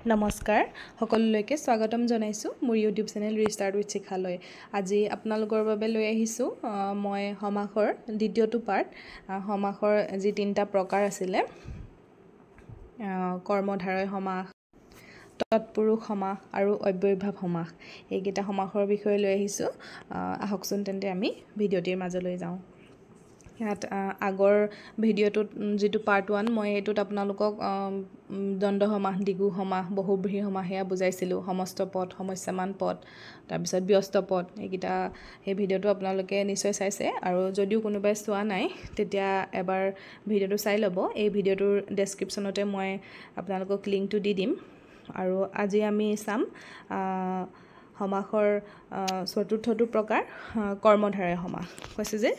নমস্কাৰ সকলোলৈকে স্বাগতম জনাইছোঁ মোৰ ইউটিউব চেনেল ৰিষ্টাৰ্ট উইথ শিখালৈ। আজি আপোনালোকৰ বাবে লৈ আহিছোঁ মই সমাসৰ দ্বিতীয়টো পাৰ্ট। সমাসৰ যি তিনিটা প্ৰকাৰ আছিলে, কৰ্মধাৰয় সমাস, তৎপুৰুষ সমাস আৰু অব্যয়ীভাৱ সমাস, এইকেইটা সমাসৰ বিষয়ে লৈ আহিছোঁ। আহকচোন তেন্তে আমি ভিডিঅ'টিৰ মাজলৈ যাওঁ। ইয়াত আগৰ ভিডিঅ'টোত যিটো পাৰ্ট 1, মই এইটোত আপোনালোকক দ্বন্দ্ব সমাস, দ্বিগু সমাস, বহুব্ৰীহি সমাস সেয়া বুজাইছিলোঁ, সমস্ত পদ, সমস্যামান পদ, তাৰপিছত ব্যস্ত পদ, এইকেইটা সেই ভিডিঅ'টো আপোনালোকে নিশ্চয় চাইছে। আৰু যদিও কোনোবাই চোৱা নাই তেতিয়া এবাৰ ভিডিঅ'টো চাই ল'ব। এই ভিডিঅ'টোৰ ডেছক্ৰিপশ্যনতে মই আপোনালোকক লিংকটো দি দিম। আৰু আজি আমি চাম সমাসৰ চতুৰ্থটো প্ৰকাৰ, কৰ্মধাৰয় সমাস। কৈছে যে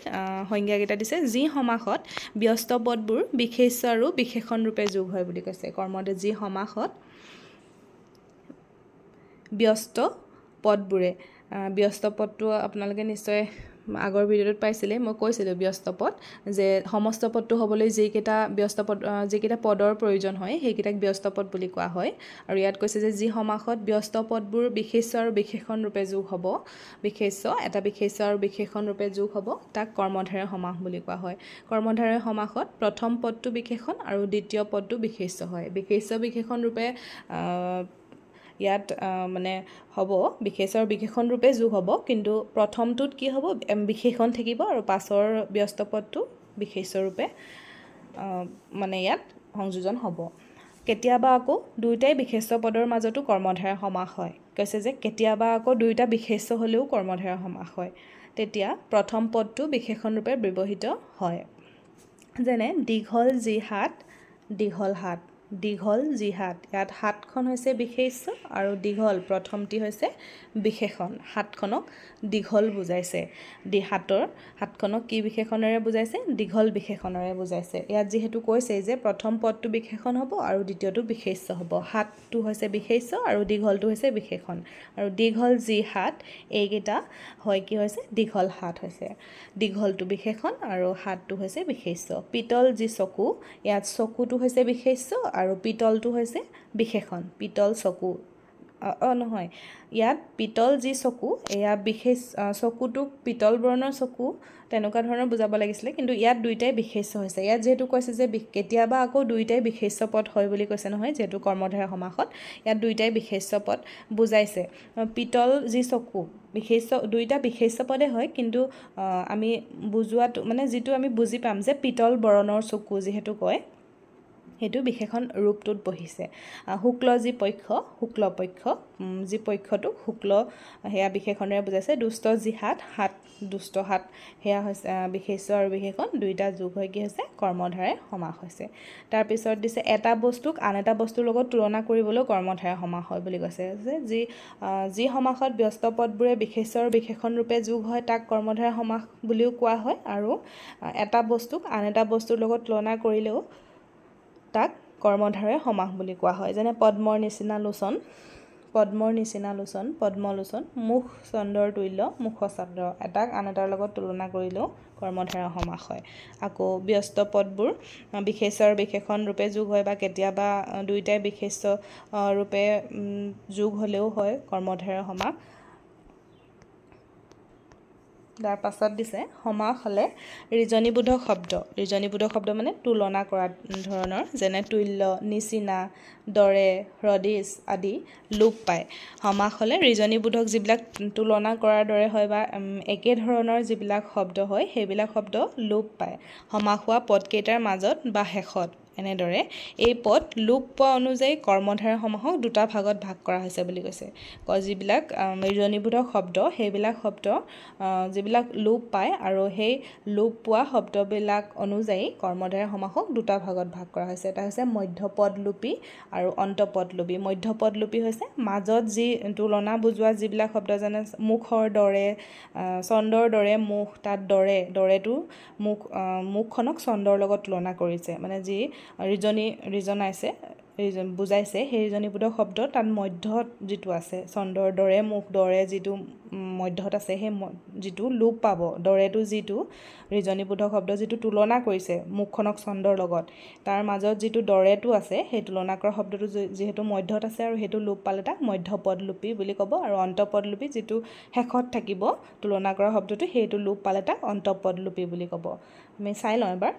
সংজ্ঞাকেইটা দিছে, যি সমাসত ব্যস্ত পদবোৰ বিশেষ্য আৰু বিশেষণ ৰূপে যোগ হয় বুলি কৈছে। কৰ্মতে যি সমাসত ব্যস্ত পদবোৰে, ব্যস্ত পদটো আপোনালোকে নিশ্চয় আগৰ ভিডিঅ'টোত পাইছিলে, মই কৈছিলোঁ ব্যস্ত পদ যে সমস্ত পদটো হ'বলৈ যিকেইটা ব্যস্ত পদ, যিকেইটা পদৰ প্ৰয়োজন হয় সেইকেইটাক ব্যস্ত পদ বুলি কোৱা হয়। আৰু ইয়াত কৈছে যে যি সমাসত ব্যস্ত পদবোৰ বিশেষ্য আৰু বিশেষণ ৰূপে যোগ হ'ব, বিশেষ্য এটা বিশেষ্য আৰু বিশেষণ ৰূপে যোগ হ'ব, তাক কৰ্মধাৰয় সমাস বুলি কোৱা হয়। কৰ্মধাৰয় সমাসত প্ৰথম পদটো বিশেষণ আৰু দ্বিতীয় পদটো বিশেষ্য হয়। বিশেষ্য বিশেষণ ৰূপে ইয়াত মানে হ'ব, বিশেষ্য আৰু বিশেষণ ৰূপে যোগ হ'ব, কিন্তু প্ৰথমটোত কি হ'ব, বিশেষণ থাকিব আৰু পাছৰ ব্যস্ত পদটো বিশেষ্য ৰূপে মানে ইয়াত সংযোজন হ'ব। কেতিয়াবা আকৌ দুয়োটাই বিশেষ্য পদৰ মাজতো কৰ্মধাৰয় সমাস হয়। কৈছে যে কেতিয়াবা আকৌ দুয়োটা বিশেষ্য হ'লেও কৰ্মধাৰয় সমাস হয়, তেতিয়া প্ৰথম পদটো বিশেষণ ৰূপে ব্যৱহৃত হয়। যেনে দীঘল যি হাত, দীঘল হাত, দীঘল যি হাত, ইয়াত হাতখন হৈছে বিশেষ্য আৰু দীঘল প্ৰথমটি হৈছে বিশেষণ। হাতখনক দীঘল বুজাইছে, হাতৰ হাতখনক কি বিশেষণেৰে বুজাইছে, দীঘল বিশেষণেৰে বুজাইছে। ইয়াত যিহেতু কৈছে যে প্ৰথম পদটো বিশেষণ হ'ব আৰু দ্বিতীয়টো বিশেষ্য হ'ব। হাতটো হৈছে বিশেষ্য আৰু দীঘলটো হৈছে বিশেষণ। আৰু দীঘল যি হাত, এইকেইটা হয় কি হৈছে, দীঘল হাত হৈছে। দীঘলটো বিশেষণ আৰু হাতটো হৈছে বিশেষ্য। পিতল যি চকু, ইয়াত চকুটো হৈছে বিশেষ্য আৰু পিতলটো হৈছে বিশেষণ। পিতল চকু, নহয়, ইয়াত পিতল যি চকু, এয়া বিশেষ চকুটোক পিতল বৰ্ণৰ চকু তেনেকুৱা ধৰণৰ বুজাব লাগিছিলে, কিন্তু ইয়াত দুইটাই বিশেষ্য হৈছে। ইয়াত যিহেতু কৈছে যে কেতিয়াবা আকৌ দুয়োটাই বিশেষ্য পদ হয় বুলি কৈছে নহয়, যিহেতু কৰ্মধাৰয় সমাসত ইয়াত দুয়োটাই বিশেষ্য পদ বুজাইছে। পিতল যি চকু, বিশেষ্য, দুয়োটা বিশেষ্য পদে হয়, কিন্তু আমি বুজোৱাটো মানে যিটো আমি বুজি পাম যে পিতল বৰণৰ চকু যিহেতু কয়, সেইটো বিশেষণ ৰূপটোত বহিছে। শুক্ল যি পক্ষ, শুক্ল পক্ষ, যি পক্ষটোক শুক্ল সেয়া বিশেষণেৰে বুজাইছে। দুষ্ট যি হাত, হাত দুষ্ট হাত, সেয়া হৈছে বিশেষ্য আৰু বিশেষণ দুয়োটা যোগ হৈ কি হৈছে, কৰ্মধাৰয় সমাস হৈছে। তাৰপিছত দিছে এটা বস্তুক আন এটা বস্তুৰ লগত তুলনা কৰিবলৈও কৰ্মধাৰয় সমাস হয় বুলি কৈছে। যে যি সমাসত ব্যস্ত পদবোৰে বিশেষ্য আৰু বিশেষণ ৰূপে যোগ হয় তাক কৰ্মধাৰয় সমাস বুলিও কোৱা হয়। আৰু এটা বস্তুক আন এটা বস্তুৰ লগত তুলনা কৰিলেও তাক কৰ্মধাৰয় সমাস বুলি কোৱা হয়। যেনে পদ্মৰ নিচিনা লোচন, পদ্মৰ নিচিনা লোচন, পদ্মলোচন, মুখ চন্দ্ৰৰ তুল্য, মুখচন্দ্ৰ, এটাক আন এটাৰ লগত তুলনা কৰিলেও কৰ্মধাৰয় সমাস হয়। আকৌ ব্যস্ত পদবোৰ বিশেষ্য আৰু বিশেষণ ৰূপে যোগ হয় বা কেতিয়াবা দুয়োটাই বিশেষ্য ৰূপে যোগ হ'লেও হয় কৰ্মধাৰয় সমাস। তাৰ পাছত দিছে সমাস হ'লে ৰিজনীবোধক শব্দ, ৰিজনীবোধক শব্দ মানে তুলনা কৰা ধৰণৰ, যেনে তুল্য, নিচিনা, দৰে, হ্ৰদিছ আদি লোপ পায়। সমাস হ'লে ৰিজনীবোধক যিবিলাক তুলনা কৰাৰ দৰে হয় বা একে ধৰণৰ যিবিলাক শব্দ হয় সেইবিলাক শব্দ লোপ পায়। সমাস হোৱা পদকেইটাৰ মাজত বা শেষত এনেদৰে এই পদ লোপ পোৱা অনুযায়ী কৰ্মধাৰয় সমাসক দুটা ভাগত ভাগ কৰা হৈছে বুলি কৈছে। যিবিলাক ৰিজনীবোধক শব্দ সেইবিলাক শব্দ যিবিলাক লোপ পায় আৰু সেই লোপ পোৱা শব্দবিলাক অনুযায়ী কৰ্মধাৰয় সমাসক দুটা ভাগত ভাগ কৰা হৈছে। এটা হৈছে মধ্যপদলোপী আৰু অন্তপদলোপী। মধ্যপদলোপী হৈছে মাজত যি তুলনা বুজোৱা যিবিলাক শব্দ, যেনে মুখৰ দৰে, চন্দ্ৰৰ দৰে মুখ, তাত দৰে, দৰেটো মুখ, মুখখনক চন্দ্ৰৰ লগত তুলনা কৰিছে, মানে যি ৰিজনাইছে, বুজাইছে, সেই ৰিজনীবোধক শব্দ তাত মধ্যত যিটো আছে, চন্দ্ৰৰ দৰে মুখ, দৰে যিটো মধ্যত আছে, সেই যিটো লোপ পাব, দৰেটো যিটো ৰিজনীবোধক শব্দ যিটো তুলনা কৰিছে মুখখনক চন্দ্ৰৰ লগত, তাৰ মাজত যিটো দৰেটো আছে সেই তুলনা কৰা শব্দটো যিহেতু মধ্যত আছে আৰু সেইটো লোপ পালে তাক মধ্যপদলোপী বুলি ক'ব। আৰু অন্তপদলোপী যিটো শেষত থাকিব তুলনা কৰা শব্দটো, সেইটো লোপ পালে তাক অন্তপদলোপী বুলি ক'ব। আমি চাই লওঁ এবাৰ।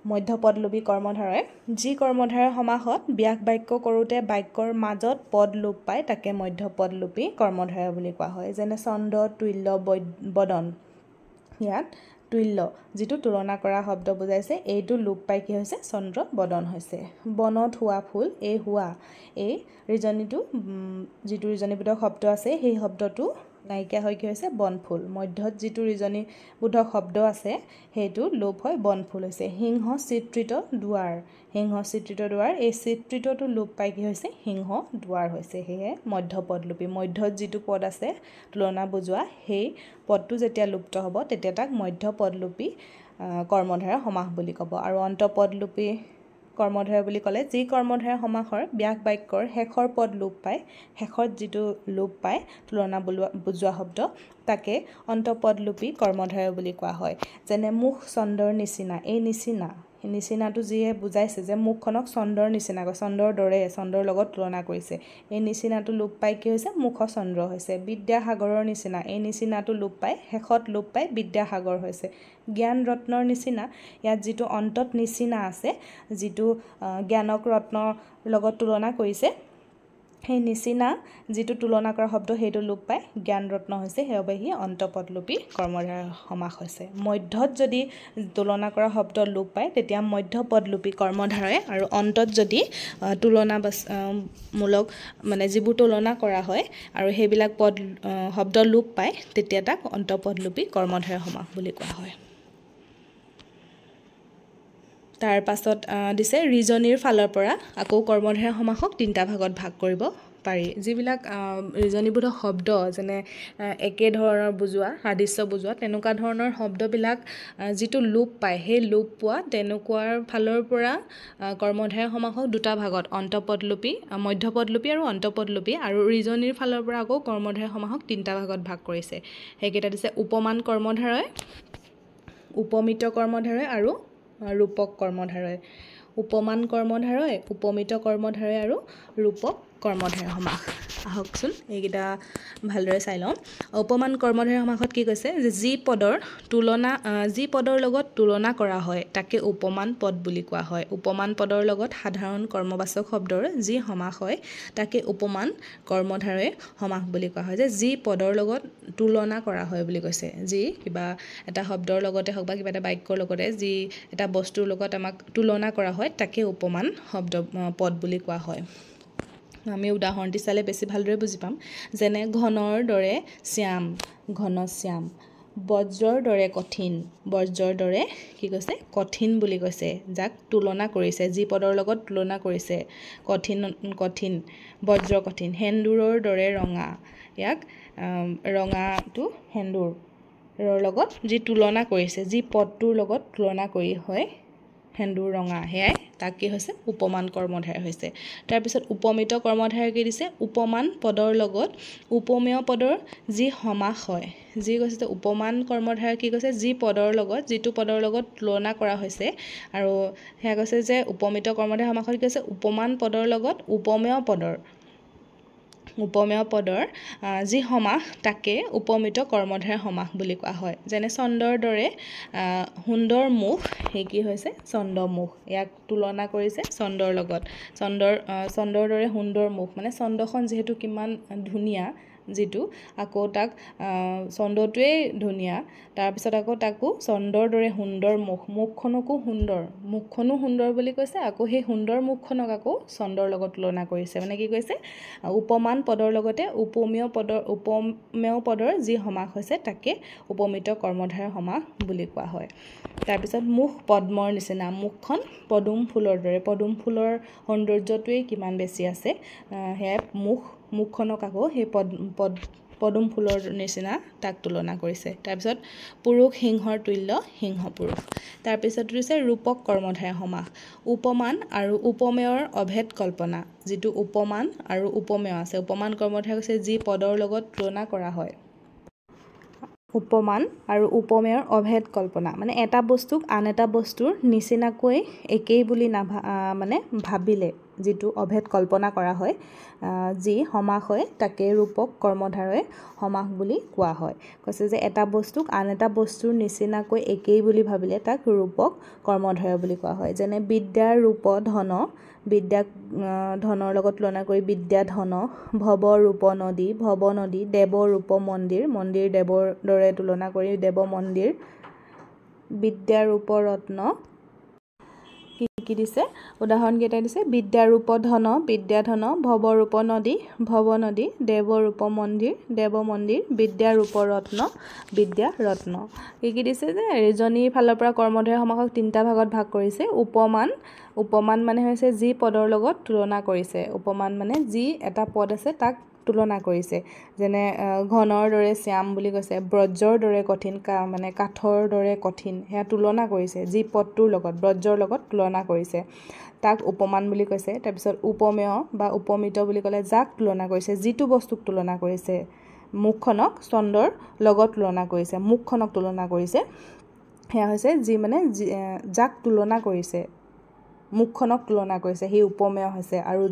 মধ্যপদলোপী কৰ্মধাৰয়, যি কৰ্মধাৰয় সমাসত ব্যাস বাক্য কৰোঁতে বাক্যৰ মাজত পদ লোপ পায় তাকে মধ্যপদলোপী কৰ্মধাৰয় বুলি কোৱা হয়। যেনে চন্দ্ৰ তুল্য বদন, ইয়াত তুল্য যিটো তুলনা কৰা শব্দ বুজাইছে, এইটো লোপ পাই কি হৈছে? চন্দ্ৰ বদন হৈছে। বনত হোৱা ফুল, এই হোৱা এই ৰিজনীটো যিটো ৰিজনীবোধক শব্দ আছে সেই শব্দটো নাইকিয়া হৈ কি হৈছে? বনফুল। মধ্যত যিটো ৰিজনীবোধক শব্দ আছে সেইটো লোপ হৈ বনফুল হৈছে। সিংহ চিত্ৰিত দুৱাৰ, সিংহ চিত্ৰিত দুৱাৰ, এই চিত্ৰিতটো লোপ পাই কি হৈছে? সিংহ দুৱাৰ হৈছে। সেয়ে মধ্যপদলোপী, মধ্যত যিটো পদ আছে তুলনা বুজোৱা, সেই পদটো যেতিয়া লুপ্ত হ'ব তেতিয়া তাক মধ্যপদলোপী কৰ্মধাৰয় সমাস বুলি ক'ব। আৰু অন্তপদলোপী কৰ্মধাৰয় বুলি ক'লে যি কৰ্মধাৰয় সমাসৰ ব্যাস বাক্যৰ শেষৰ পদ লোপ পায়, শেষত যিটো লোপ পায় তুলনা বুজোৱা শব্দ, তাকে অন্তপদলোপী কৰ্মধাৰয় বুলি কোৱা হয়। যেনে মুখ চন্দ্ৰৰ নিচিনা, এই নিচিনা, নিচিনাটো যিয়ে বুজাইছে যে মুখখনক চন্দ্ৰৰ নিচিনাকৈ, চন্দ্ৰৰ দৰে, চন্দ্ৰৰ লগত তুলনা কৰিছে, এই নিচিনাটো লোপ পাই কি হৈছে? মুখ চন্দ্ৰ হৈছে। বিদ্যাসাগৰৰ নিচিনা, এই নিচিনাটো লোপ পাই শেষত লোপ পাই বিদ্যাসাগৰ হৈছে। জ্ঞান ৰত্নৰ নিচিনা, ইয়াত যিটো অন্তত নিচিনা আছে, যিটো জ্ঞানক ৰত্নৰ লগত তুলনা কৰিছে, সেই নিচিনা যিটো তুলনা কৰা শব্দ সেইটো লোপ পাই জ্ঞান ৰত্ন হৈছে। সেইবাবে সি অন্তপদলোপী কৰ্মধাৰয় সমাস হৈছে। মধ্যত যদি তুলনা কৰা শব্দ লোপ পায় তেতিয়া মধ্যপদলোপী কৰ্মধাৰয়, আৰু অন্তত যদি তুলনামূলক মানে যিবোৰ তুলনা কৰা হয় আৰু সেইবিলাক পদ শব্দ লোপ পায় তেতিয়া তাক অন্তপদলোপী কৰ্মধাৰয় সমাস বুলি কোৱা হয়। তাৰ পাছত দিছে ৰিজনীৰ ফালৰ পৰা আকৌ কৰ্মধাৰয় সমাসক তিনিটা ভাগত ভাগ কৰিব পাৰি। যিবিলাক ৰিজনীবোধক শব্দ যেনে একে ধৰণৰ বুজোৱা, সাদৃশ্য বুজোৱা, তেনেকুৱা ধৰণৰ শব্দবিলাক যিটো লোপ পায় সেই লোপ পোৱা তেনেকুৱাৰ ফালৰ পৰা কৰ্মধাৰয় সমাসক দুটা ভাগত, অন্তপদলোপী, মধ্যপদলোপী আৰু অন্তপদলোপী। আৰু ৰিজনীৰ ফালৰ পৰা আকৌ কৰ্মধাৰয় সমাসক তিনিটা ভাগত ভাগ কৰিছে। সেইকেইটা দিছে উপমান কৰ্মধাৰয়, উপমিত কৰ্মধাৰয় আৰু ৰূপক কৰ্মধাৰয়। উপমান কৰ্মধাৰয়, উপমিত কৰ্মধাৰয় আৰু ৰূপক কৰ্মধাৰয় সমাস। আহকচোন এইকেইটা ভালদৰে চাই লওঁ। উপমান কৰ্মধাৰয় সমাসত কি কৈছে যে যি পদৰ লগত তুলনা কৰা হয় তাকে উপমান পদ বুলি কোৱা হয়। উপমান পদৰ লগত সাধাৰণ কৰ্মবাচক শব্দৰ যি সমাস হয় তাকে উপমান কৰ্মধাৰয় সমাস বুলি কোৱা হয়। যে যি পদৰ লগত তুলনা কৰা হয় বুলি কৈছে, যি কিবা এটা শব্দৰ লগতে হওক বা কিবা এটা বাক্যৰ লগতে যি এটা বস্তুৰ লগত আমাক তুলনা কৰা হয় তাকে উপমান শব্দ পদ বুলি কোৱা হয়। আমি উদাহৰণটি চালে বেছি ভালদৰে বুজি পাম। যেনে ঘনৰ দৰে শ্যাম, ঘনশ্যাম। বজ্ৰৰ দৰে কঠিন, বজ্ৰৰ দৰে কি কৈছে? কঠিন বুলি কৈছে, যাক তুলনা কৰিছে, যি পদৰ লগত তুলনা কৰিছে, কঠিন, কঠিন, বজ্ৰ কঠিন। সেন্দুৰৰ দৰে ৰঙা, ইয়াক ৰঙাটো সেন্দুৰৰ লগত যি তুলনা কৰিছে, যি পদটোৰ লগত তুলনা কৰি হয় সেন্দুৰ ৰঙা, সেয়াই তাক কি হৈছে? উপমান কৰ্মধাৰয় হৈছে। তাৰপিছত উপমিত কৰ্মধাৰয় কি দিছে? উপমান পদৰ লগত উপমেয় পদৰ যি সমাস হয়, যি কৈছে যে উপমান কৰ্মধাৰয় কি কৈছে? যি পদৰ লগত, যিটো পদৰ লগত তুলনা কৰা হৈছে, আৰু সেয়া কৈছে যে উপমিত কৰ্মধাৰয় সমাসত কি কৈছে? উপমান পদৰ লগত উপমেয় পদৰ উপমেয় পদৰ যি সমাস তাকে উপমিত কৰ্মধাৰয় সমাস বুলি কোৱা হয়। যেনে চন্দ্ৰৰ দৰে সুন্দৰ মুখ, সেই কি হৈছে? চন্দ্ৰমুখ। ইয়াক তুলনা কৰিছে চন্দ্ৰৰ লগত, চন্দ্ৰৰ দৰে সুন্দৰ মুখ, মানে চন্দ্ৰখন যিহেতু কিমান ধুনীয়া, যিটো আকৌ তাক চন্দ্ৰটোৱেই ধুনীয়া, তাৰপিছত আকৌ তাকো চন্দ্ৰৰ দৰে সুন্দৰ মুখ, মুখখনকো সুন্দৰ, মুখখনো সুন্দৰ বুলি কৈছে, আকৌ সেই সুন্দৰ মুখখনক আকৌ চন্দ্ৰৰ লগত তুলনা কৰিছে। মানে কি কৈছে? উপমান পদৰ লগতে উপমেয় পদৰ যি সমাস হৈছে তাকে উপমিত কৰ্মধাৰয় সমাস বুলি কোৱা হয়। তাৰপিছত মুখ পদ্মৰ নিচিনা, মুখখন পদুম ফুলৰ দৰে, পদুম ফুলৰ সৌন্দৰ্যটোৱেই কিমান বেছি আছে, সেয়াই মুখখনক আকৌ সেই পদুম ফুলৰ নিচিনা তাক তুলনা কৰিছে। তাৰপিছত পুৰুষ সিংহৰ তুল্য, সিংহ পুৰুষ। তাৰপিছত হৈছে ৰূপক কৰ্মধাৰয় সমাস, উপমান আৰু উপমেয়ৰ অভেদ কল্পনা। যিটো উপমান আৰু উপমেয় আছে, উপমান কৰ্মধাৰয় হৈছে যি পদৰ লগত তুলনা কৰা হয়। উপমান আৰু উপমেয়ৰ অভেদ কল্পনা মানে এটা বস্তুক আন এটা বস্তুৰ নিচিনাকৈ একেই বুলি মানে ভাবিলে যিটো অভেদ কল্পনা কৰা হয়, যি সমাস হয় তাকে ৰূপক কৰ্মধাৰয় সমাস বুলি কোৱা হয়। কৈছে যে এটা বস্তুক আন এটা বস্তুৰ নিচিনাকৈ একেই বুলি ভাবিলে তাক ৰূপক কৰ্মধাৰয় বুলি কোৱা হয়। যেনে বিদ্যাৰ ৰূপ ধন, বিদ্যাক ধনৰ লগত তুলনা কৰি বিদ্যা ধন, ভৱ ৰূপ নদী, ভৱ নদী, দেৱ ৰূপ মন্দিৰ, মন্দিৰ দেৱৰ দৰে তুলনা কৰি দেৱ মন্দিৰ, বিদ্যা ৰূপ ৰত্ন। কি কি দিছে উদাহৰণকেইটা দিছে? বিদ্যা ৰূপ ধন, বিদ্যা ধন, ভৱ ৰূপ নদী, ভৱ নদী, দেৱ ৰূপ মন্দিৰ, দেৱ মন্দিৰ, বিদ্যা ৰূপ ৰত্ন, বিদ্যা ৰত্ন। কি কি দিছে যে ৰিজনীৰ ফালৰ পৰা কৰ্মধাৰয় সমাসক তিনিটা ভাগত ভাগ কৰিছে। উপমান, উপমান মানে হৈছে যি পদৰ লগত তুলনা কৰিছে। উপমান মানে যি এটা পদ আছে তাক তুলনা কৰিছে। যেনে ঘনৰ দৰে শ্যাম বুলি কৈছে, ব্ৰজৰ দৰে কঠিন, মানে কাঠৰ দৰে কঠিন, সেয়া তুলনা কৰিছে যি পদটোৰ লগত, ব্ৰজৰ লগত তুলনা কৰিছে, তাক উপমান বুলি কৈছে। তাৰপিছত উপমেয় বা উপমিত বুলি ক'লে যাক তুলনা কৰিছে, যিটো বস্তুক তুলনা কৰিছে, মুখখনক চন্দ্ৰৰ লগত তুলনা কৰিছে, মুখখনক তুলনা কৰিছে, সেয়া হৈছে যি মানে যাক তুলনা কৰিছে, মুখখনক তুলনা কৰিছে, সি উপমেয় হৈছে। আৰু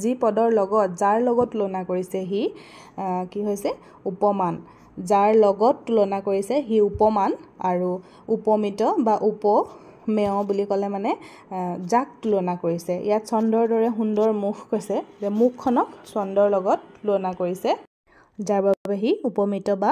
যি পদৰ লগত, যাৰ লগত তুলনা কৰিছে সি কি হৈছে? উপমান। যাৰ লগত তুলনা কৰিছে সি উপমান। আৰু উপমিত বা উপমেয় বুলি ক'লে মানে যাক তুলনা কৰিছে। ইয়াত চন্দ্ৰৰ দৰে সুন্দৰ মুখ কৈছে যে মুখখনক চন্দ্ৰৰ লগত তুলনা কৰিছে, যাৰ বাবে সি উপমিত বা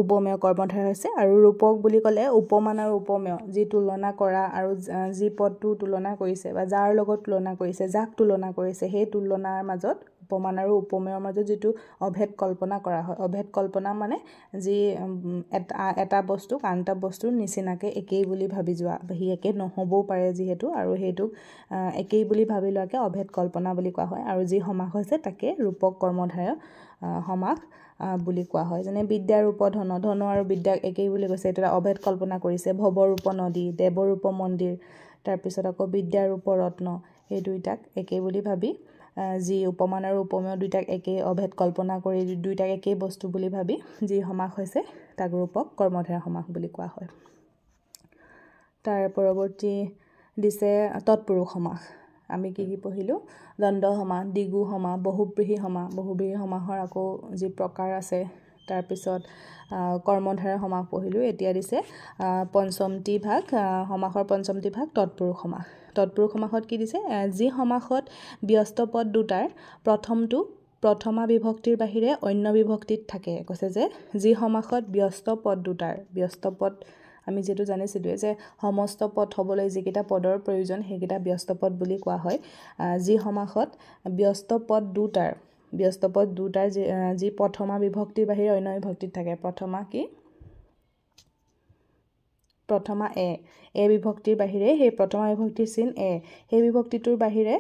উপমেয় কৰ্মধাৰয় হৈছে। আৰু ৰূপক বুলি ক'লে উপমান আৰু উপমেয় যি তুলনা কৰা আৰু যি পদটো তুলনা কৰিছে বা যাৰ লগত তুলনা কৰিছে, যাক তুলনা কৰিছে, সেই তুলনাৰ মাজত উপমান আৰু উপমেয়ৰ মাজত যিটো অভেদ কল্পনা কৰা হয়। অভেদ কল্পনা মানে যি এটা বস্তুক আন এটা বস্তুৰ নিচিনাকৈ একেই বুলি ভাবি যোৱা, সি একে নহ'বও পাৰে যিহেতু, আৰু সেইটোক একেই বুলি ভাবি লোৱাকে অভেদ কল্পনা বুলি কোৱা হয়। আৰু যি সমাস হৈছে তাকে ৰূপক কৰ্মধাৰয় সমাস বুলি কোৱা হয়। যেনে বিদ্যাৰ ৰূপ ধন, ধন আৰু বিদ্যাক একেই বুলি কৈছে, এইটো এটা অভেদ কল্পনা কৰিছে। ভৱ ৰূপ নদী, দেৱ ৰূপ মন্দিৰ, তাৰপিছত আকৌ বিদ্যাৰ ৰূপ ৰত্ন, সেই দুইটাক একেই বুলি ভাবি যি উপমান আৰু উপমেয় দুইটাক একেই অভেদ কল্পনা কৰি দুইটাক একেই বস্তু বুলি ভাবি যি সমাস হৈছে তাক ৰূপক কৰ্মধাৰয় সমাস বুলি কোৱা হয়। তাৰ পৰৱৰ্তী দিছে তৎপুৰুষ সমাস। আমি কি কি পঢ়িলোঁ? দ্বন্দ্ব সমাস, দ্বিগু সমাস, বহুব্ৰীহি সমাস, বহুব্ৰীহি সমাসৰ আকৌ যি প্ৰকাৰ আছে, তাৰপিছত কৰ্মধাৰয় সমাস পঢ়িলোঁ। এতিয়া দিছে পঞ্চমটি ভাগ, সমাসৰ পঞ্চমটি ভাগ তৎপুৰুষ সমাস। তৎপুৰুষ সমাসত কি দিছে? যি সমাসত ব্যস্ত পদ দুটাৰ প্ৰথমটো প্ৰথমা বিভক্তিৰ বাহিৰে অন্য বিভক্তিত থাকে। কৈছে যে যি সমাসত ব্যস্ত পদ দুটাৰ, ব্যস্ত পদ আমি যিহেতু জানিছিলোঁৱে যে সমস্ত পদ হ'বলৈ যিকেইটা পদৰ প্ৰয়োজন সেইকেইটা ব্যস্ত পদ বুলি কোৱা হয়। যি সমাসত ব্যস্ত পদ দুটাৰ, ব্যস্ত পদ দুটাৰ যি প্ৰথমা বিভক্তিৰ বাহিৰে অন্য বিভক্তিত থাকে। প্ৰথমা কি? প্ৰথমা এ, এ বিভক্তিৰ বাহিৰে, সেই প্ৰথমা বিভক্তিৰ চিন এ, সেই বিভক্তিটোৰ বাহিৰে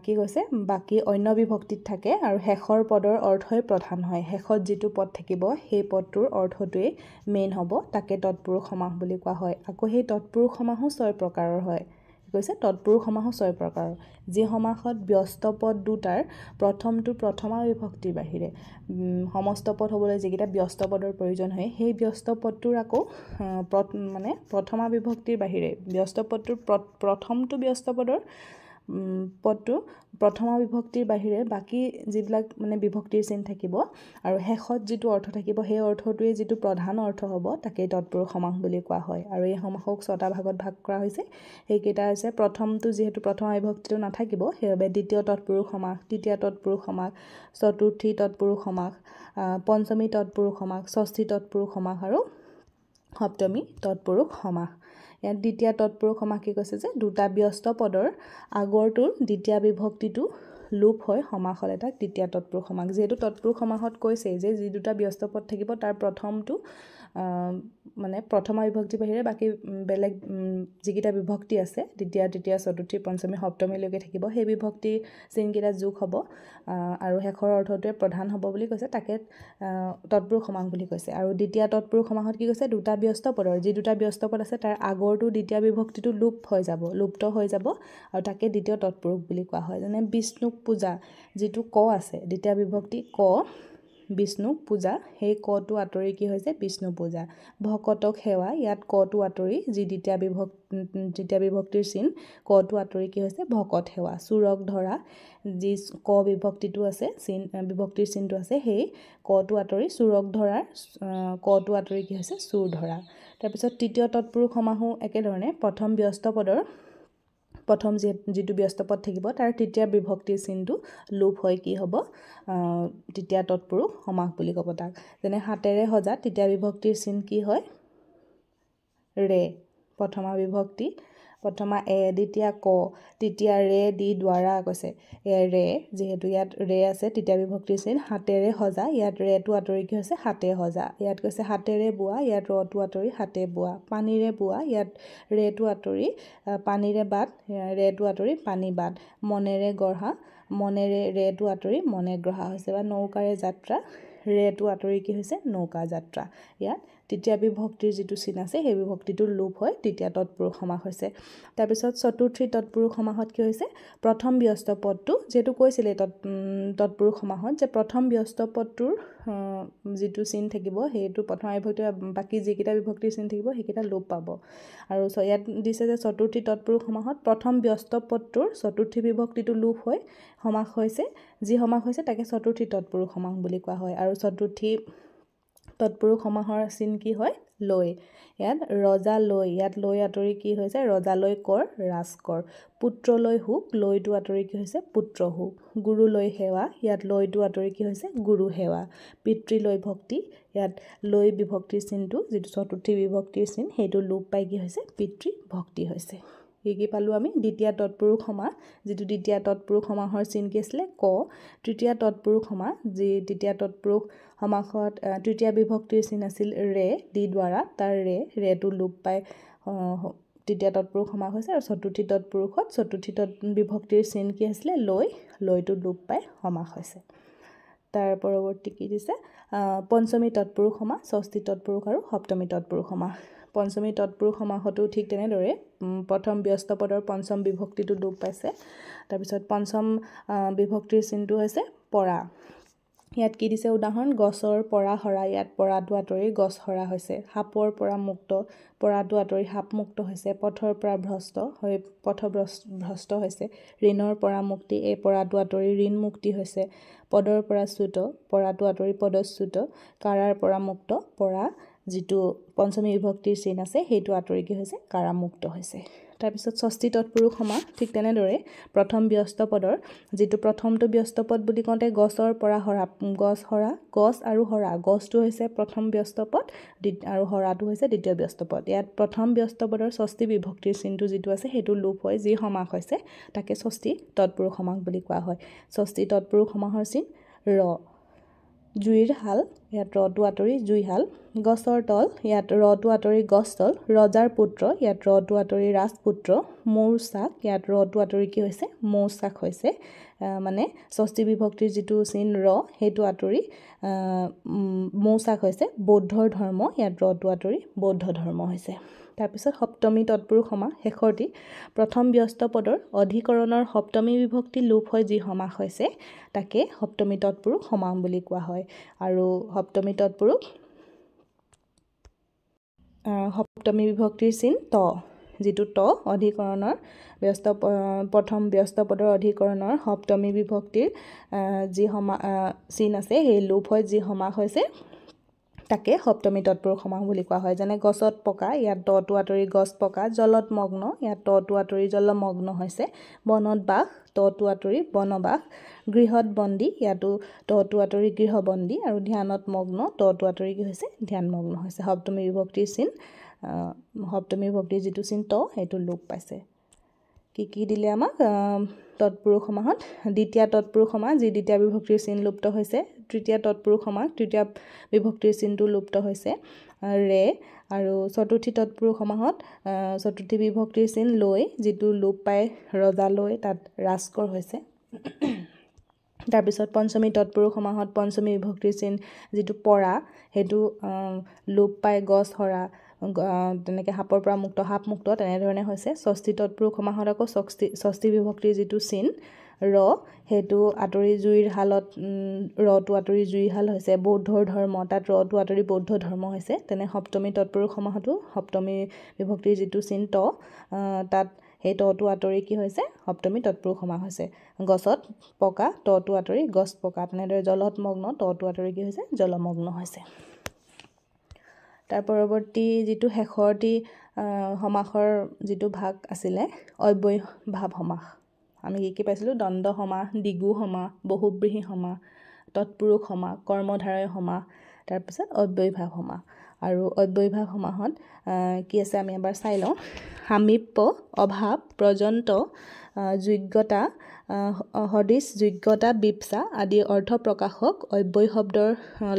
কি কৈছে বাকী অন্য বিভক্তিত থাকে। আৰু শেষৰ পদৰ অৰ্থই প্ৰধান হয়। শেষত যিটো পদ থাকিব সেই পদটোৰ অৰ্থটোৱেই মেইন হ'ব, তাকে তৎপুৰুষ সমাস বুলি কোৱা হয়। আকৌ সেই তৎপুৰুষ সমাসো 6 প্ৰকাৰৰ হয়। কৈছে তৎপুৰুষ সমাসো 6 প্ৰকাৰৰ। যি সমাসত ব্যস্ত পদ দুটাৰ প্ৰথমটো প্ৰথমা বিভক্তিৰ বাহিৰে সমস্ত পদ হ'বলৈ যিকেইটা ব্যস্ত পদৰ প্ৰয়োজন হয় সেই ব্যস্ত পদটোৰ আকৌ মানে প্ৰথমা বিভক্তিৰ বাহিৰে ব্যস্ত পদটোৰ প্ৰথমটো ব্যস্ত পদৰ পদটো প্ৰথমা বিভক্তিৰ বাহিৰে বাকী যিবিলাক মানে বিভক্তিৰ চিন থাকিব আৰু শেষত যিটো অৰ্থ থাকিব সেই অৰ্থটোৱে যিটো প্ৰধান অৰ্থ হ'ব তাকেই তৎপুৰুষ সমাস বুলি কোৱা হয়। আৰু এই সমাসক 6টা ভাগত ভাগ কৰা হৈছে। সেইকেইটা হৈছে প্ৰথমটো যিহেতু প্ৰথমা বিভক্তিটো নাথাকিব সেইবাবে দ্বিতীয় তৎপুৰুষ সমাস, তৃতীয় তৎপুৰুষ সমাস, চতুৰ্থী তৎপুৰুষ সমাস, পঞ্চমী তৎপুৰুষ সমাস, ষষ্ঠী তৎপুৰুষ সমাস আৰু সপ্তমী তৎপুৰুষ সমাস। ইয়াত দ্বিতীয় তৎপুৰুষ সমাস কি কৈছে যে দুটা ব্যস্ত পদৰ আগৰটোৰ দ্বিতীয় বিভক্তিটো লোপ হৈ সমাস হ'লে তাক দ্বিতীয় তৎপুৰুষ সমাস। যিহেতু তৎপুৰুষ সমাসত কৈছে যে যি দুটা ব্যস্ত পদ থাকিব তাৰ প্ৰথমটো মানে প্ৰথমা বিভক্তিৰ বাহিৰে বাকী বেলেগ যিকেইটা বিভক্তি আছে দ্বিতীয়, তৃতীয়, চতুৰ্থী, পঞ্চমী, সপ্তমীলৈকে থাকিব, সেই বিভক্তি চিনকেইটা যোগ হ'ব আৰু শেষৰ অৰ্থটোৱে প্ৰধান হ'ব বুলি কৈছে, তাকে তৎপুৰুষ সমাস বুলি কৈছে। আৰু দ্বিতীয় তৎপুৰুষ সমাসত কি কৈছে, দুটা ব্যস্ত পদৰ যি দুটা ব্যস্ত পদ আছে তাৰ আগৰটো দ্বিতীয় বিভক্তিটো লোপ হৈ যাব, লুপ্ত হৈ যাব আৰু তাকে দ্বিতীয় তৎপুৰুষ বুলি কোৱা হয়। যেনে বিষ্ণুক পূজা, যিটো ক আছে দ্বিতীয় বিভক্তি ক, বিষ্ণু পূজা, সেই কটো আঁতৰি কি হৈছে বিষ্ণু পূজা। ভকতক সেৱা, ইয়াত কটো আঁতৰি যি দ্বিতীয় বিভক্তিৰ চিন কটো আঁতৰি কি হৈছে ভকত সেৱা। চোৰক ধৰা, যি ক বিভক্তিটো আছে চিন বিভক্তিৰ চিনটো আছে সেই কটো আঁতৰি চোৰক ধৰাৰ কটো আঁতৰি কি হৈছে চোৰ ধৰা। তাৰপিছত তৃতীয় তৎপুৰুষ সমাসো একেধৰণে প্ৰথম ব্যস্ত পদৰ প্ৰথম যিটো ব্যস্ত পদ থাকিব তাৰ তৃতীয় বিভক্তিৰ চিনটো লোপ হৈ কি হ'ব তৃতীয় তৎপুৰুষ সমাস বুলি ক'ব তাক। যেনে হাতেৰে সজা, তৃতীয় বিভক্তিৰ চিন কি হয় ৰে, প্ৰথমা বিভক্তি প্ৰথমা এ, দ্বিতীয়া ক, তৃতীয়া ৰে দি দ্বাৰা কৈছে ৰে, যিহেতু ইয়াত ৰে আছে তৃতীয় বিভক্তিৰ চিন হাতেৰে সজা, ইয়াত ৰেটো আঁতৰি কি হৈছে হাতে সজা। ইয়াত কৈছে হাতেৰে বোৱা, ইয়াত ৰটো আঁতৰি হাতে বোৱা। পানীৰে বোৱা, ইয়াত ৰেটো আঁতৰি পানীৰে বাট, ৰেটো আঁতৰি পানী বাট। মনেৰে গঢ়া, মনেৰে ৰেটো আঁতৰি মনে গঢ়া হৈছে। বা নৌকাৰে যাত্ৰা, ৰেটো আঁতৰি কি হৈছে নৌকা যাত্ৰা। ইয়াত তৃতীয় বিভক্তিৰ যিটো চিন আছে সেই বিভক্তিটোৰ লোপ হৈ তৃতীয় তৎপুৰুষ সমাস হৈছে। তাৰপিছত চতুৰ্থী তৎপুৰুষ সমাসত কি হৈছে, প্ৰথম ব্যস্ত পদটো যিহেতু কৈছিলে তৎপুৰুষ সমাসত যে প্ৰথম ব্যস্ত পদটোৰ যিটো চিন থাকিব সেইটো প্ৰথম বিভক্তি বাকী যিকেইটা বিভক্তিৰ চিন থাকিব সেইকেইটা লোপ পাব। আৰু ইয়াত দিছে যে চতুৰ্থী তৎপুৰুষ সমাসত প্ৰথম ব্যস্ত পদটোৰ চতুৰ্থী বিভক্তিটো লোপ হৈ সমাস হৈছে, যি সমাস হৈছে তাকে চতুৰ্থী তৎপুৰুষ সমাস বুলি কোৱা হয়। আৰু চতুৰ্থী তৎপুৰুষ সমাসৰ চিন কি হয় লৈ, ইয়াত ৰজা লৈ, ইয়াত লৈ আঁতৰি কি হৈছে ৰজালৈ কৰ ৰাজকৰ। পুত্ৰলৈ শোক, লৈটো আঁতৰি কি হৈছে পুত্ৰ শোক। গুৰুলৈ সেৱা, ইয়াত লৈটো আঁতৰি কি হৈছে গুৰু সেৱা। পিতৃলৈ ভক্তি, ইয়াত লৈ বিভক্তিৰ চিনটো যিটো চতুৰ্থী বিভক্তিৰ চিন সেইটো লোপ পাই কি হৈছে পিতৃ ভক্তি হৈছে। কি কি পালোঁ আমি, দ্বিতীয় তৎপুৰুষ সমাস, যিটো দ্বিতীয় তৎপুৰুষ সমাসৰ চিন কি আছিলে ক। তৃতীয় তৎপুৰুষ সমাস, যি তৃতীয় তৎপুৰুষ সমাসত তৃতীয় বিভক্তিৰ চিন আছিল ৰে দি দ্বাৰা, তাৰ ৰে ৰেটো লোপ পাই তৃতীয় তৎপুৰুষ সমাস হৈছে। আৰু চতুৰ্থী তৎপুৰুষত চতুৰ্থী বিভক্তিৰ চিন কি আছিলে লৈ, লৈটো লোপ পাই সমাস হৈছে। তাৰ পৰৱৰ্তী কি দিছে, পঞ্চমী তৎপুৰুষ সমাস, ষষ্ঠী তৎপুৰুষ আৰু সপ্তমী তৎপুৰুষ সমাস। পঞ্চমী তৎপুৰুষ সমাসতো ঠিক তেনেদৰে প্ৰথম ব্যস্ত পদৰ পঞ্চম বিভক্তিটো লোপ পাইছে। তাৰপিছত পঞ্চম বিভক্তিৰ চিনটো হৈছে পৰা। ইয়াত কি দিছে উদাহৰণ, গছৰ পৰা সৰা, ইয়াত পৰাটো আঁতৰি গছ সৰা হৈছে। সাপৰ পৰা মুক্ত, পৰাটো আঁতৰি সাপ মুক্ত হৈছে। পথৰ পৰা ভ্ৰষ্ট হৈ পথ ভ্ৰষ্ট হৈছে। ঋণৰ পৰা মুক্তি, এই পৰাটো আঁতৰি ঋণ মুক্তি হৈছে। পদৰ পৰা চ্যুত, পৰাটো আঁতৰি পদচ্যুত। কাৰাৰ পৰা মুক্ত, পৰা যিটো পঞ্চমী বিভক্তিৰ চিন আছে সেইটো আঁতৰি কি হৈছে কাৰামুক্ত হৈছে। তাৰপিছত ষষ্ঠী তৎপুৰুষ সমাস ঠিক তেনেদৰে প্ৰথম ব্যস্ত পদৰ যিটো প্ৰথমটো ব্যস্ত পদ বুলি কওঁতে গছৰ পৰা সৰা, গছ সৰা, গছ আৰু সৰা, গছটো হৈছে প্ৰথম ব্যস্ত পদ আৰু সৰাটো হৈছে দ্বিতীয় ব্যস্ত পদ। ইয়াত প্ৰথম ব্যস্ত পদৰ ষষ্ঠী বিভক্তিৰ চিনটো যিটো আছে সেইটো লোপ হৈ যি সমাস হৈছে তাকে ষষ্ঠী তৎপুৰুষ সমাস বুলি কোৱা হয়। ষষ্ঠী তৎপুৰুষ সমাসৰ চিন ৰ। জুইৰ শাল, ইয়াত ৰটো আঁতৰি জুইশাল। গছৰ তল, ইয়াত ৰটো আঁতৰি গছ তল। ৰজাৰ পুত্ৰ, ইয়াত ৰটো আঁতৰি ৰাজপুত্ৰ। মৌচাক, ইয়াত ৰটো আঁতৰি কি হৈছে মৌচাক হৈছে। মানে ষষ্ঠী বিভক্তিৰ যিটো চিন ৰ সেইটো আঁতৰি মৌচাক হৈছে। বৌদ্ধৰ ধৰ্ম, ইয়াত ৰটো আঁতৰি বৌদ্ধ ধৰ্ম হৈছে। তাৰপিছত সপ্তমী তৎপুৰুষ সমাস শেষৰটি, প্ৰথম ব্যস্ত পদৰ অধিকৰণৰ সপ্তমী বিভক্তি লোপ হৈ যি সমাস হৈছে তাকে সপ্তমী তৎপুৰুষ সমাস বুলি কোৱা হয়। আৰু সপ্তমী তৎপুৰুষ সপ্তমী বিভক্তিৰ চিন ত, যিটো ত অধিকৰণৰ ব্যস্ত প্ৰথম ব্যস্ত পদৰ অধিকৰণৰ সপ্তমী বিভক্তিৰ যি চিন আছে সেই লোপ হৈ যি সমাস হৈছে তাকে সপ্তমী তৎপুৰুষ সমাস বুলি কোৱা হয়। যেনে গছত পকা, ইয়াত তটো আঁতৰি গছ পকা। জলত মগ্ন, ইয়াত তটো আঁতৰি জলমগ্ন হৈছে। বনত বাস, তটো আঁতৰি বনবাস। গৃহত বন্দী, ইয়াতো তটো আঁতৰি গৃহবন্দী। আৰু ধ্যানত মগ্ন, তটো আঁতৰি কি হৈছে ধ্যানমগ্ন হৈছে। সপ্তমী বিভক্তিৰ চিন, সপ্তমী বিভক্তিৰ যিটো চিন ত সেইটো লোপ পাইছে। কি কি দিলে আমাক তৎপুৰুষ সমাসত? দ্বিতীয়া তৎপুৰুষ সমাস, যি দ্বিতীয়া বিভক্তিৰ চিন লুপ্ত হৈছে। তৃতীয়া তৎপুৰুষ সমাস, তৃতীয়া বিভক্তিৰ চিনটো লুপ্ত হৈছে ৰে। আৰু চতুৰ্থী তৎপুৰুষ সমাসত চতুৰ্থী বিভক্তিৰ চিন লৈ, যিটো লোপ পাই ৰজালৈ, তাত ৰাজকৰ হৈছে। তাৰপিছত পঞ্চমী তৎপুৰুষ সমাসত পঞ্চমী বিভক্তিৰ চিন যিটো পৰা, সেইটো লোপ পাই গছ সৰা, তেনেকৈ সাপৰ পৰা মুক্ত, সাপ মুক্ত, তেনেধৰণে হৈছে। ষষ্ঠী তৎপুৰুষ সমাসত আকৌ ষষ্ঠী বিভক্তিৰ যিটো চিন ৰ, সেইটো আঁতৰি জুইৰ শালত, ৰটো আঁতৰি জুইশাল হৈছে। বৌদ্ধৰ ধৰ্ম, তাত ৰটো আঁতৰি বৌদ্ধ ধৰ্ম হৈছে। তেনে সপ্তমী তৎপুৰুষ সমাসতো সপ্তমী বিভক্তিৰ যিটো চিন ত, তাত সেই তটো আঁতৰি কি হৈছে? সপ্তমী তৎপুৰুষ সমাস হৈছে। গছত পকা, তটো আঁতৰি গছ পকা। তেনেদৰে জলত মগ্ন, তটো আঁতৰি কি হৈছে? জলমগ্ন হৈছে। তাৰ পৰৱৰ্তী যিটো শেষৰটি সমাসৰ যিটো ভাগ আছিলে অব্যয়ীভাৱ সমাস। আমি কি কি পাইছিলোঁ? দ্বন্দ্ব সমাস, দ্বিগু সমাস, বহুব্ৰীহি সমাস, তৎপুৰুষ সমাস, কৰ্মধাৰয় সমাস, তাৰপিছত অব্যয়ীভাৱ সমাস। আৰু অব্যয়ীভাৱ সমাসত কি আছে আমি এবাৰ চাই লওঁ। সামীপ্য, অভাৱ, পৰ্যন্ত, যোগ্যতা, সদৃশ, যোগ্যতা, বিপ্সা আদি অৰ্থ প্ৰকাশক অব্যয় শব্দৰ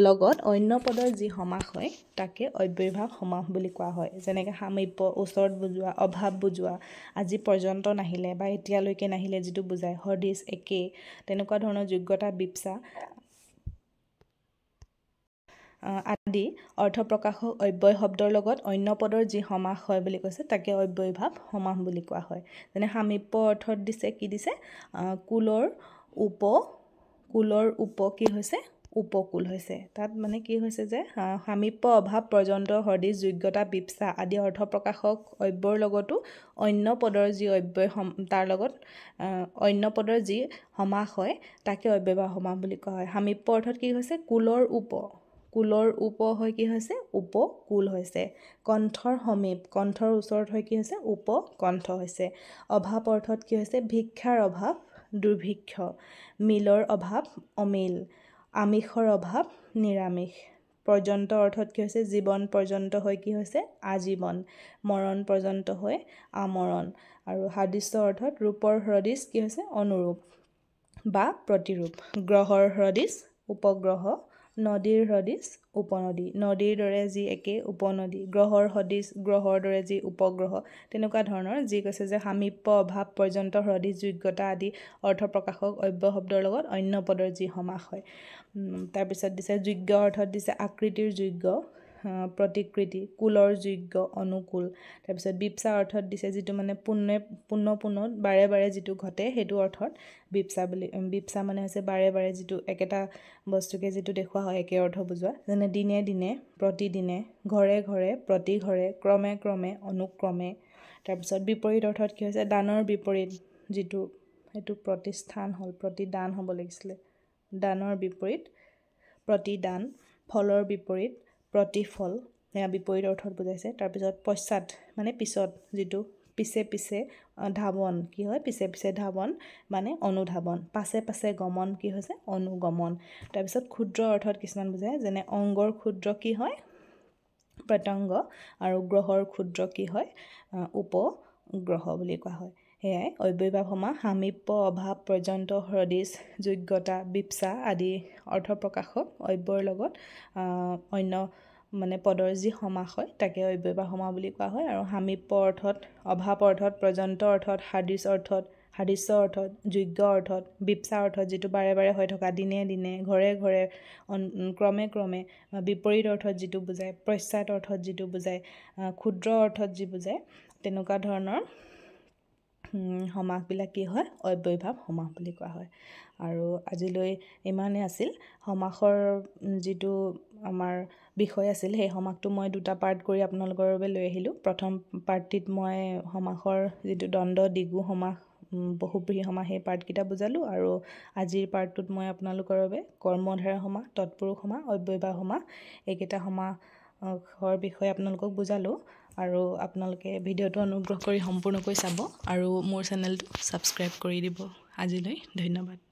লগত অন্য পদৰ যি সমাস হয় তাকে অব্যয়ীভাৱ সমাস বুলি কোৱা হয়। যেনেকৈ সামীপ্য, ওচৰত বুজোৱা, অভাৱ বুজোৱা, আজি পৰ্যন্ত নাহিলে বা এতিয়ালৈকে নাহিলে যিটো বুজায়, সদৃশ, একেই, তেনেকুৱা ধৰণৰ যোগ্যতা, বিপ্সা আদি অৰ্থ প্ৰকাশক অব্যয় শব্দৰ লগত অন্য পদৰ যি সমাস হয় বুলি কৈছে তাকে অব্যয়ীভাৱ সমাস বুলি কোৱা হয়। যেনে সামীপ্য অৰ্থত দিছে, কি দিছে? কুলৰ উপ, কুলৰ উপ কি হৈছে? উপকূল হৈছে। তাত মানে কি হৈছে যে সামীপ্য, অভাৱ, পৰ্যন্ত, সদৃশ, যোগ্যতা, বিপ্সা আদি অৰ্থ প্ৰকাশক অব্যয়ৰ লগতো অন্য পদৰ যি অব্যয় তাৰ লগত অন্য পদৰ যি সমাস হয় তাকে অব্যয়ীভাৱ সমাস বুলি কোৱা হয়। সামীপ্য অৰ্থত কি হৈছে? কুলৰ উপ, কুলৰ উপ হৈ কি হৈছে? উপকুল হৈছে। কণ্ঠৰ সমীপ, কণ্ঠৰ ওচৰত হৈ কি হৈছে? উপকণ্ঠ হৈছে। অভাৱ অৰ্থত কি হৈছে? ভিক্ষাৰ অভাৱ, দুৰ্ভিক্ষ। মিলৰ অভাৱ, অমিল। আমিষৰ অভাৱ, নিৰামিষ। পৰ্যন্ত অৰ্থত কি হৈছে? জীৱন পৰ্যন্ত হৈ কি হৈছে? আজীৱন। মৰণ পৰ্যন্ত হৈ আমৰণ। আৰু সাদৃশ্য অৰ্থত ৰূপৰ সদৃশ কি হৈছে? অনুৰূপ বা প্ৰতিৰূপ। গ্ৰহৰ সদৃশ, উপগ্ৰহ। নদীৰ সদৃশ, উপনদী। নদীৰ দৰে যি একে উপনদী। গ্ৰহৰ সদৃশ, গ্ৰহৰ দৰে যি উপগ্ৰহ। তেনেকুৱা ধৰণৰ যি কৈছে যে সামীপ্য, অভাৱ, পৰ্যন্ত, সদৃশ, যোগ্যতা আদি অৰ্থ প্ৰকাশক অব্যয় শব্দৰ লগত অন্য পদৰ যি সমাস হয়। তাৰপিছত দিছে যোগ্য অৰ্থত দিছে আকৃতিৰ যোগ্য, প্ৰতিকৃতি, কুলৰ যোগ্য, অনুকূল। তাৰপিছত বিপ্সা অৰ্থত দিছে যিটো মানে পুণ্য পুনঃ পুনঃ বাৰে বাৰে যিটো ঘটে সেইটো অৰ্থত বিপ্সা বুলি। বিপ্সা মানে হৈছে বাৰে বাৰে যিটো একেটা বস্তুকে যিটো দেখুওৱা হয় একে অৰ্থ বুজোৱা। যেনে দিনে দিনে, প্ৰতিদিনে, ঘৰে ঘৰে, প্ৰতি ঘৰে, ক্ৰমে ক্ৰমে, অনুক্ৰমে। তাৰপিছত বিপৰীত অৰ্থত কি হৈছে? দানৰ বিপৰীত যিটো, সেইটো প্ৰতিষ্ঠান হ'ল, প্ৰতিদান হ'ব লাগিছিলে। দানৰ বিপৰীত প্ৰতিদান, ফলৰ বিপৰীত প্ৰতিফল, সেয়া বিপৰীত অৰ্থত বুজাইছে। তাৰপিছত পশ্চাৎ মানে পিছত, যিটো পিছে পিছে ধাৱন কি হয়? পিছে পিছে ধাৱন মানে অনুধাৱন। পাছে পাছে গমন কি হৈছে? অনুগমন। তাৰপিছত ক্ষুদ্ৰ অৰ্থত কিছুমান বুজায়, যেনে অংগৰ ক্ষুদ্ৰ কি হয়? প্ৰত্যংগ। আৰু গ্ৰহৰ ক্ষুদ্ৰ কি হয়? উপগ্ৰহ বুলি কোৱা হয়। সেয়াই অব্যয়ীভাৱ সমাস। সামীপ্য, অভাৱ, পৰ্যন্ত, সদৃশ, যোগ্যতা, বিপ্সা আদি অৰ্থ প্ৰকাশক অব্যয়ৰ লগত অন্য মানে পদৰ যি সমাস হয় তাকে অব্যয়ীভাৱ সমাস বুলি কোৱা হয়। আৰু সামীপ্য অৰ্থত, অভাৱ অৰ্থত, পৰ্যন্ত অৰ্থত, সাদৃশ অৰ্থত, সাদৃশ্য অৰ্থত, যোগ্য অৰ্থত, বিপ্সা অৰ্থত যিটো বাৰে বাৰে হৈ থকা, দিনে দিনে, ঘৰে ঘৰে, ক্ৰমে ক্ৰমে, বিপৰীত অৰ্থত যিটো বুজায়, পশ্চাৎ অৰ্থত যিটো বুজায়, ক্ষুদ্ৰ অৰ্থত যি বুজায়, তেনেকুৱা ধৰণৰ সমাসবিলাক কি হয়? অব্যয়ীভাৱ সমাস বুলি কোৱা হয়। আৰু আজিলৈ ইমানেই আছিল। সমাসৰ যিটো আমাৰ বিষয় আছিল সেই সমাসটো মই দুটা পাৰ্ট কৰি আপোনালোকৰ বাবে লৈ আহিলোঁ। প্ৰথম পাৰ্টটিত মই সমাসৰ যিটো দ্বন্দ্ব, দ্বিগু সমাস, বহুব্ৰীহি সমাস সেই পাৰ্টকেইটা বুজালোঁ। আৰু আজিৰ পাৰ্টটোত মই আপোনালোকৰ বাবে কৰ্মধাৰয় সমাস, তৎপুৰুষ সমাস, অব্যয়ীভাৱ সমাস এইকেইটা সমাসৰ বিষয়ে আপোনালোকক বুজালোঁ। আৰু আপোনালোকে ভিডিঅ'টো অনুগ্ৰহ কৰি সম্পূৰ্ণকৈ চাব আৰু মোৰ চেনেলটো ছাবস্ক্ৰাইব কৰি দিব। আজিলৈ ধন্যবাদ।